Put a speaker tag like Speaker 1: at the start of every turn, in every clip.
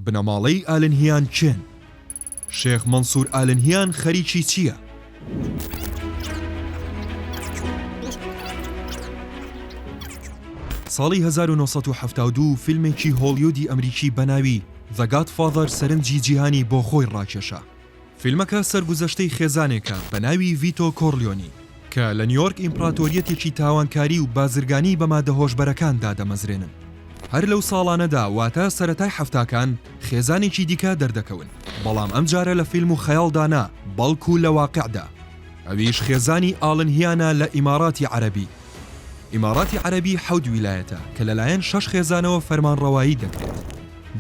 Speaker 1: بنەماڵەی ئالنهیان کێن؟ شێخ مەنسوور ئالنهیان خەریکی چییە؟ ساڵی 1972 فیلمێکی هۆڵیودی ئەمریکی بە ناوی The Godfather سەرنجی جیهانی بۆ خۆی ڕاکێشا. فیلمەکە سەرگوزەشتەی خێزانێکە بە ناوی ڤیتۆ کۆرلیۆنی کە لە نیۆرک ئیمپراتۆریەتێکی تاوانکاری و بازرگانی بە مادە هۆشبەرەکان دادەمەزرێنن. هەر لەو ساڵانەدا واتە سەرەتای حەفتاکان خێزانێکی دیکە دەردەکەون، بەڵام ئەمجارە لە فیلم و خەیاڵدا نا بەڵکو لە واقیعدا، ئەویش خێزانی ئاڵنهیانە لە ئیماراتی عەرەبی. ئیماراتی عەرەبی حەوت ویلایەتە کە لەلایەن شەش خێزانەوە فەرمانڕەوایی دەکرێت.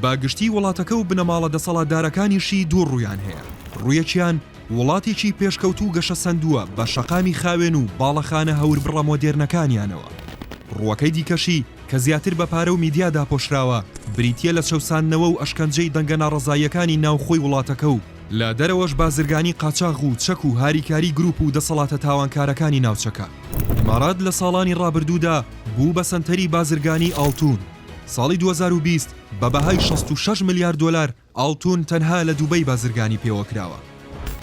Speaker 1: بە گشتی وڵاتەکە و بنەماڵە دەسەڵاتدارەکانیشی دوو ڕوویان هەیە، ڕوویەکیان وڵاتێکی پێشکەوتوو و گەشەسەندووە بە شەقامی خاوێن و باڵەخانە هەوربڕە مۆدێرنەکانیانەوە، ڕووەکەی دیکەشی کە زیاتر بە پارە و میدیا داپۆشراوە بریتییە لە چەوساندنەوە و ئەشکەنجەی دەنگە ناڕەزاییەکانی ناوخۆی وڵاتەکە و لە دەرەوەش بازرگانی قاچاغ و چەک و هاریکاری گروپ و دەسەڵاتە تاوانکارەکانی ناوچەکە. ئیمارات لە ساڵانی ڕابردوودا بوو بە سەنتەری بازرگانی ئاڵتوون. ساڵی 2020 بە بەهای 66 ملیار دۆلار ئاڵتوون تەنها لە دوبەی بازرگانی پێوەکراوە.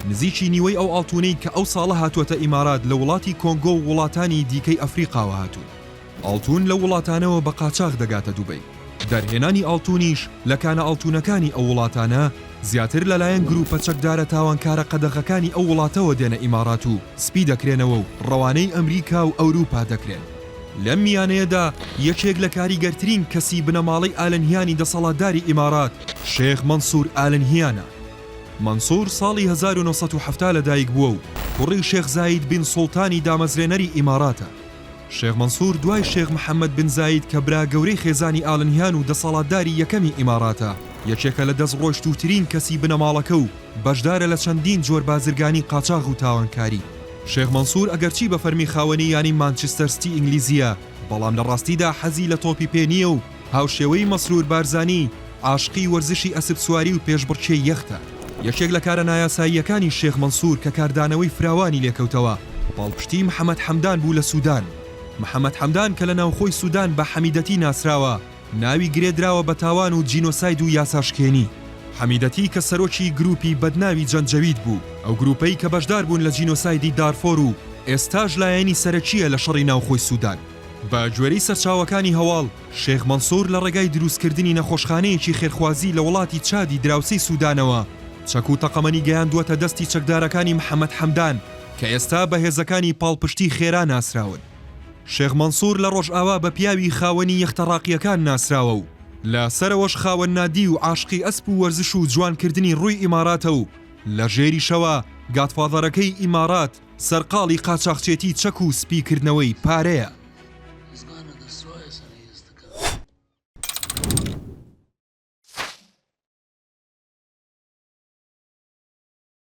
Speaker 1: نزیکی نیوەی ئەو ئاڵتوونەی کە ئەو ساڵە هاتووەتە ئیمارات لە وڵاتی کۆنگۆ و وڵاتانی دیکەی ئەفریقاوە هاتوون. ئاڵتوون لەو وڵاتانەوە بە قاچاخ دەگاتە دوبەی. دەرهێنانی ئاڵتوونیش لە کانە ئاڵتوونەکانی ئەو وڵاتانە زیاتر لەلایەن گرووپە چەکدارە تاوانکارە قەدەغەکانی ئەو وڵاتەوە دێنە ئیمارات و سپی دەکرێنەوە و ڕەوانەی ئەمریکا و ئەوروپا دەکرێن. لەم میانەیەدا یەکێک لە کاریگەرترین کەسی بنەماڵەی ئالنهیانی دەسەڵاتداری ئیمارات، شێخ مەنسوور ئالنهیانە. مەنسوور ساڵی 1970 لەدایک بووە و کوڕی شێخ زاید بن سوڵتانی دامەزرێنەری ئیماراتە. شێخ مەنسوور دوای شێخ محەمەد بن زاید کە برا گەورەی خێزانی ئالنهیان و دەسەڵاتداری یەکەمی ئیماراتە، یەکێکە لە دەستڕۆیشتووترین کەسی بنەماڵەکە و بەشدارە لە چەندین جۆر بازرگانی قاچاغ و تاوانکاری. شێخ مەنسوور ئەگەرچی بە فەرمی خاوەنی یانەی مانچستەر ستی ئینگلیزییە، بەڵام لە ڕاستیدا حەزی لە تۆپی پێ نییە و هاوشێوەی مەسرور بارزانی عاشقی وەرزشی ئەسپسواری و پێشبڕکێی یەختە. یەکێک لە کارە نایاساییەکانی شێخ مەنسوور کە کاردانەوەی فراوانی لێکەوتەوە، پاڵپشتیی محەمەد حەمدان بوو لە سودان. محەمەد حەمدان کە لە ناوخۆی سودان بە حەمیدەتی ناسراوە، ناوی گرێ دراوە بە تاوان و جینۆساید و یاساشکێنی. حەمیدەتی کە سەرۆکی گروپی بەدناوی جەنجەوید بوو، ئەو گروپەی کە بەشدار بوون لە جینۆسایدی دارفۆر و ئێستاش لایەنی سەرەکییە لە شەڕی ناوخۆی سودان. بە گوێرەی سەرچاوەکانی هەواڵ، شێخ مەنسوور لە ڕێگای دروستکردنی نەخۆشخانەیەکی خێرخوازی لە وڵاتی چادی دراوسێی سودانەوە، چەک و تەقەمەنی گەیاندووەتە دەستی چەکدارەکانی محەمەد حەمدان کە ئێستا بە هێزەکانی پاڵپشتی خێرا ناسراون. شێخ مەنسوور لە ڕۆژئاوا بە پیاوی خاوەنی یەختە ڕاقییەکان ناسراوە و لە سەرەوەش خاوەن نادی و عاشقی ئەسپ و وەرزش و جوانکردنی ڕووی ئیماراتە و لە ژێریشەوە گادفادەرەکەی ئیمارات سەرقاڵی قاچاخچێتی چەک و سپیکردنەوەی پارەیە.